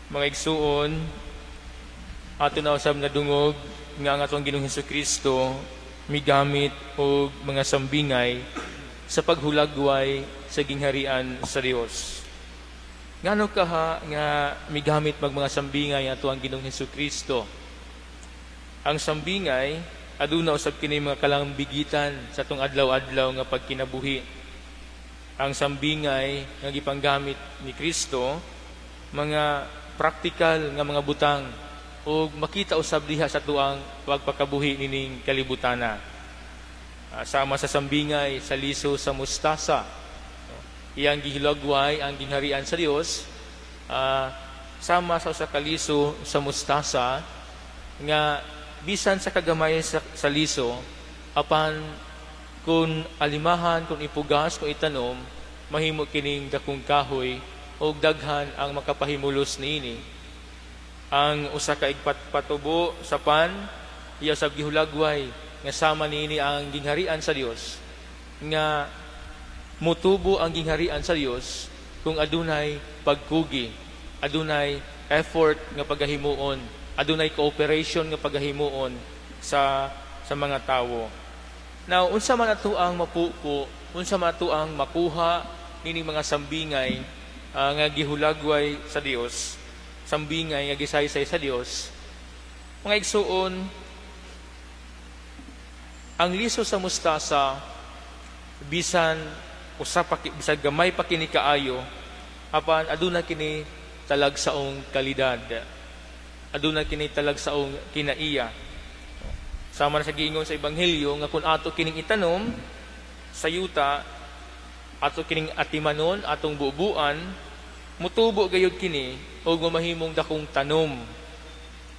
Mga igsuon, ato na usab nadungog nga ang atong Ginoong Hesus Kristo migamit og mga sambingay sa paghulagway sa gingharian sa Dios. Ngano kaha nga migamit mag mga sambingay ato ang Ginoong Hesus Kristo? Ang sambingay aduna usab kini mga kalambigitan sa atong adlaw-adlaw nga pagkinabuhi. Ang sambingay nga gipanggamit ni Kristo, mga praktikal nga mga butang ug makita usab diha sa atuang pagpakabuhi nining kalibutana. Sama sa sambingay sa liso sa mustasa. Iyang gihilagway ang gingharian sa Dios sama sa usa ka liso sa mustasa nga bisan sa kagamay sa liso, apan kung alimahan, kung ipugas, kung itanom, mahimo kining dakong kahoy ug daghan ang makapahimulos niini. Ang usa ka igpatubo sa pan, iya sa gihulagway nga sama niini ang gingharian sa Dios, nga mutubo ang gingharian sa Dios kung adunay pagkugi, adunay effort nga pagahimuon, adunay cooperation nga pagahimuon sa mga tawo. Now, unsa man ato ang mapupo, unsa man ato ang makuha nining mga sambingay nga gihulagway sa Dios, sambingay nga gisaysay sa Dios? Mga igsuon, ang liso sa mustasa, bisan usa pa bisan gamay pa kini kaayo, apan aduna kini talagsaong kalidad. Aduna kini talagsaong kinaiya. Sama na sa giingon sa Ebanghelyo nga kung ato kining itanom sa yuta, ato kining atimanon, atong bubuan, mutubo gayud kini ug mamahimong dakong tanom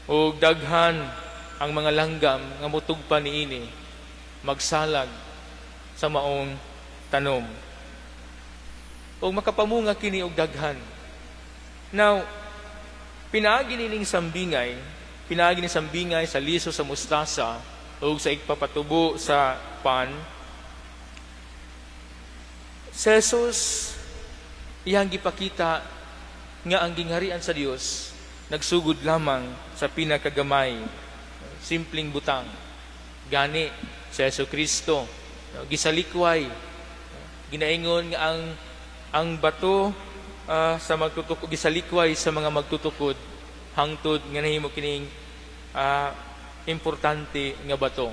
ug daghan ang mga langgam nga mutugpa niini, magsalag sa maong tanom ug makapamunga kini og daghan. Now, pinaagi nining sambingay, pinaagi ni sambingay sa liso sa mustasa ug sa igpapatubo sa pan, si Jesus iyang gipakita nga ang gingharian sa Dios nagsugod lamang sa pinakagamay, simpleng butang. Gani si Jesu Kristo gisalikway, ginaingon nga ang bato sa magtutukod, gisalikway sa mga magtutukod hangtod nga nahimo kining importante nga bato.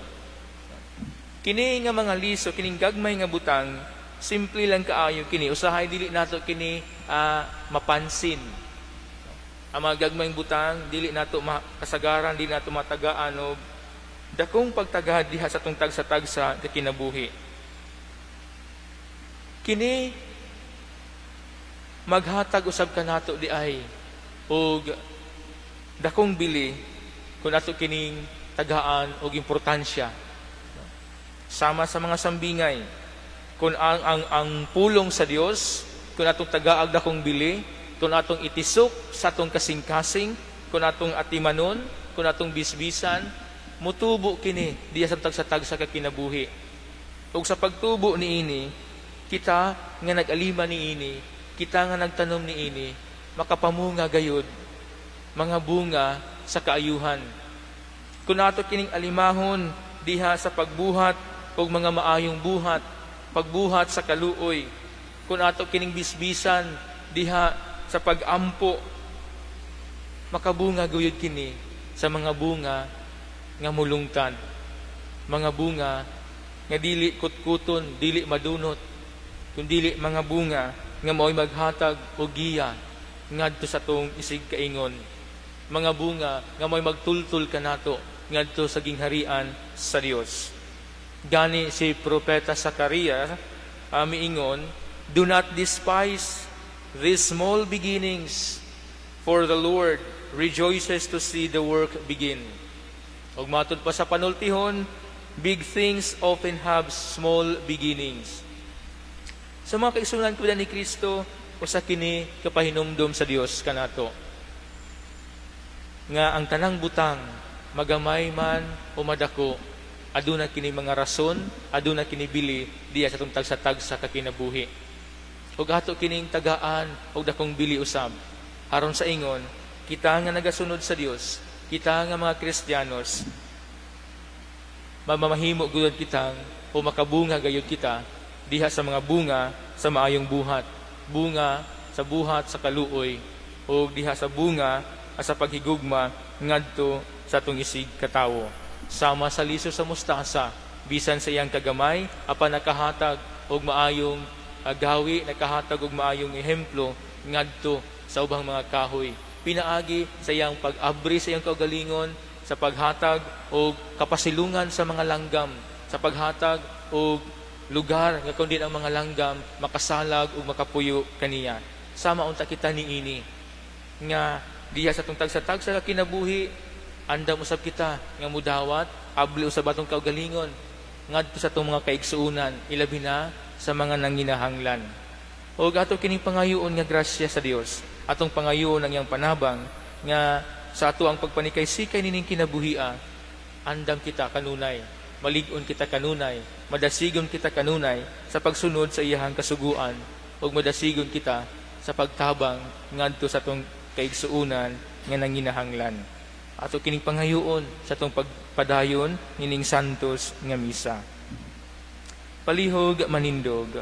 Kini nga mga liso, kining gagmay nga butang, simple lang kaayo kini. Usahay dili nato kini mapansin. Ang mga gagmayng butang dili nato makasagaran, dili nato matagaan og dakong pagtagad diha sa atong tagsa-tagsa ka kinabuhi. Kini maghatag usab kanato diay og dakong bili kung ato kining tagaan og importansya. Sama sa mga sambingay, kung ang pulong sa Dios, kung atong tagaag dakong bili, kung atong itisok sa atong kasing-kasing, kung atong atimanon, kung atong bisbisan, mutubo kini diya sa tagsa-tagsa ka kinabuhi. Ug sa pagtubo niini, kita nga nag-alima niini, kita nga nagtanom niini, makapamunga gayud mga bunga sa kaayuhan. Kung ato kining alimahon diha sa pagbuhat og mga maayong buhat, pagbuhat sa kaluoy, kung ato kining bisbisan diha sa pagampo, makabunga guyod kini sa mga bunga nga mulungtad, mga bunga nga dili kutkuton, dili madunot, kundili mga bunga nga mao'y maghatag og giya ngadto sa atong isig kaingon, mga bunga nga mao'y magtultol kanato ngadto sa gingharian sa Dios. Gani si Propeta Zacaria miingon, "Do not despise these small beginnings, for the Lord rejoices to see the work begin." Ug matud pa sa panultihon, "Big things often have small beginnings." Sa mga kaigsuonan ko ni Kristo, usa kini kapahinumdom sa Dios kanato nga ang tanang butang, magamay man o madako, aduna kini mga rason, aduna kini bili diya sa atong tagsa-tagsa ka kinabuhi. Ug ato kining tagaan og dakong bili usab aron sa ingon Kita nga nagasunod sa Dios, kita nga mga Kristiyanos, mamamahimo gud kitang o makabunga gayud kita diha sa mga bunga sa maayong buhat, bunga sa buhat sa kaluoy o diha sa bunga sa paghigugma ngadto sa atong isig katawo. Sama sa liso sa mustasa, bisan sa iyang kagamay, apan nakahatag og maayong gawi, nakahatag og maayong ehemplo ngadto sa ubang mga kahoy. Pinaagi sa iyang pag-abri sa iyang kaugalingon, sa paghatag og kapasilungan sa mga langgam, sa paghatag og lugar nga kundi ang mga langgam makasalag ug makapuyo kaniya. Sama unta kita niini nga diha sa atong tagsa-tagsa ka kinabuhi, andam usab kita nga mudawat, abli usab atong kaugalingon ngadto sa atong mga kaigsuonan, ilabi na sa mga nanginahanglan. Og ato kining pangayoon nga grasya sa Dios, atong pangayoon ang iyang panabang nga sa ato ang pagpanikay-sikay nining kinabuhia, andam kita kanunay, malig-on kita kanunay, madasigon kita kanunay sa pagsunod sa iyahang kasuguan, ug madasigon kita sa pagtabang ngadto sa atong kaigsuonan nga nanginahanglan. Ato kining pangayoon sa atong pagpadayon nining santos nga misa. Palihog manindog.